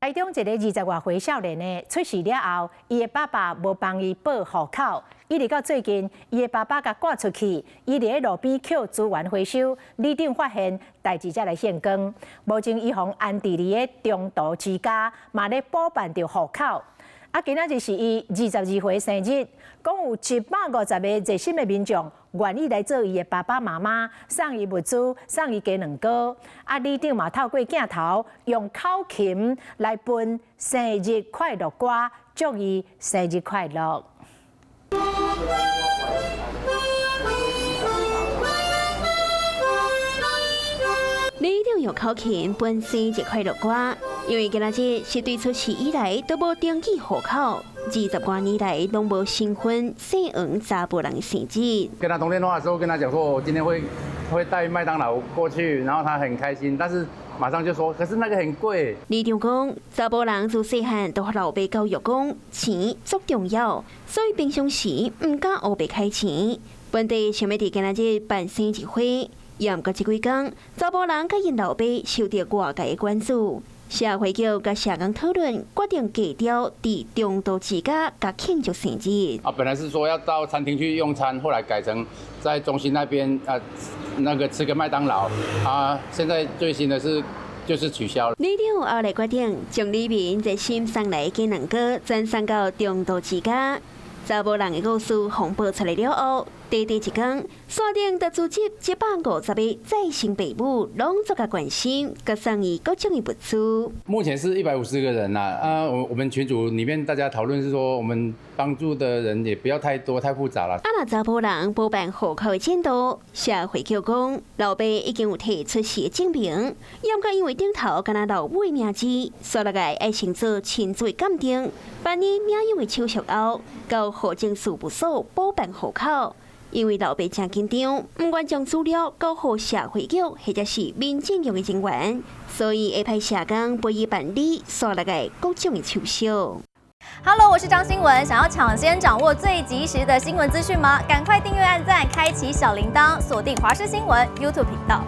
台中一个20外歲少年呢，出世了後，伊的爸爸無幫伊報戶口，一直到最近，伊的爸爸共趕出去，伊佇咧路邊抾資源回收，里長發現代誌才來現光。目前伊予安置佇咧中途之家，嘛咧補辦著戶口。啊，今仔日是伊22歲生日，講有150個熱心的民眾願意來做伊的爸爸媽媽，送伊物資，送伊雞卵糕。啊，里長嘛透過鏡頭用口琴來分生日快樂歌，祝伊生日快樂。里長用口琴分生日快樂歌，因為今仔日是對出世以來都無登記戶口，20多年來攏無身份姓黃查埔人的生日。跟他通電話的時候，跟他講說，我今天會帶麥當勞過去，然後他很開心，但是馬上就說，可是那個很貴。里長講，查埔人自細漢都予老爸教育講，錢足重要，所以平常時毋敢烏白開錢。本地想欲佇今仔日辦生日會。也毋過這幾工，查埔人佮𪜶老爸受著外界的關注，社會局佮社工討論，決定低調佇中途之家共慶祝生日。啊，本來是說要到餐廳去用餐，後來改成在中心那邊啊，那個吃個麥當勞。啊，現在最新的是就是取消了。里長後來決定將里民熱心送來的雞卵糕轉送到中途之家。查埔人的故事風波出來了後，短短一工，山頂就組織150個再生爸母，攏做共關心，佮送伊各種的物資。目前是150個人啦，啊，我們群組裡面大家討論是說，我們幫助的人也不要太多，太複雜了。啊，若查埔人補辦戶口的進度，社會局講，老爸已經有提出世的證明，也毋過因為頂頭干焦老母的名字，所以來愛先做親子鑑定，辦理領養的手續後，到戶政事務所補辦戶口。因為老爸誠緊張，毋願將資料交予社會局或者是民政局的人員，所以會派社工陪伊辦理紲落來各種的手續。 Hello，我是張新文，想要搶先掌握最及時的新聞資訊嗎？趕快訂閱、按讚、開啟小鈴鐺，鎖定華視新聞 YouTube 頻道。